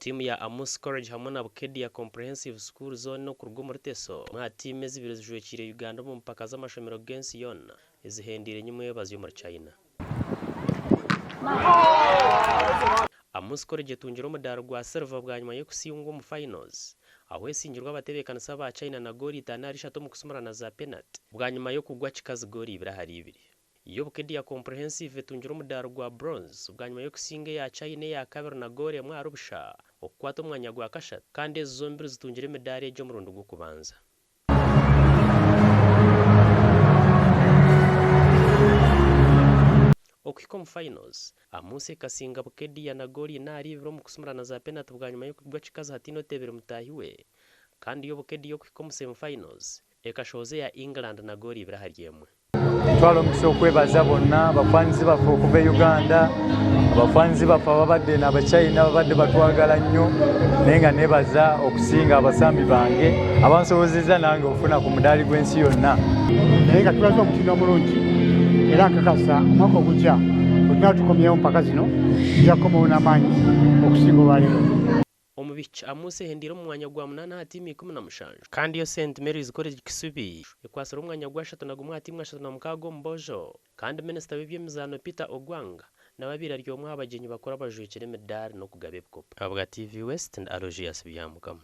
Tiimu ya Amus College hamwe na Bukedia Comprehensive School zoona okuruga omuri Teso emwe aha tiimu ezibire zijwekiire Uganda omu mpaka z'amashomero g'ensi yoona ezihendeire nyimwebazi omuri China. Amus College etungire omudaari gwa Silver bwanyima y'okusingwa omu finals ahu esingirwe abatebeekanisa ba China na goolo 5-3 omu kusumurana za penati bwanyima y'okugwa kikazi goolo 2-2. Yo Bukedia Comprehensive etungire omudaari gwa Bronze bwanyima y'okusinga eya China eya kabiri na goolo 1-0 okukwata omwanya gwa kashatu kandi ezi zombiri zitungire emidaari egi omurundi gw'okubanza. Okuhika omu finals, Amusi ekasinga Bukedia na goolo 4-2 omu kusumurana za penati bwanyima y'okugwa kikazi hataine oteebire mutaahi we kandi yo Bukedia okuhika omu semi finals ekashohoza eya England na goolo 2-1. Ntwara omukisa okwebaza bonna abafanzi baffe okuva e Uganda, abafanzi baffe ababadde n'Abachina ababadde batwagala nnyo naye nga nebaza okusinga abasambi bange abansobozezza nange okufuna ku mudaali gw'ensi yonna. Naye nga tulaze omutindo omulungi era nkakasa omwaka ogujja bwetunaba tukomyewo mpaka zino tujja kukomawo n'amaanyi okusinga olwaleero. Omu bihikye, Amusi ehendeire omu mwanya gwa munaana aha tiimu 17. Kandi yo Saint Mary's College Kisubi ekwatsire omwanya gwa 31 aha tiimu 36 omu boojo. Kandi Minisita w'eby'emizaano Peter Ogwang nawe abaire ari omwe aha bagyenyi bakuru abajwekire emidaari n'okugaba ebikopo. Ahabwa TV West ndi Aloysius Byamukama.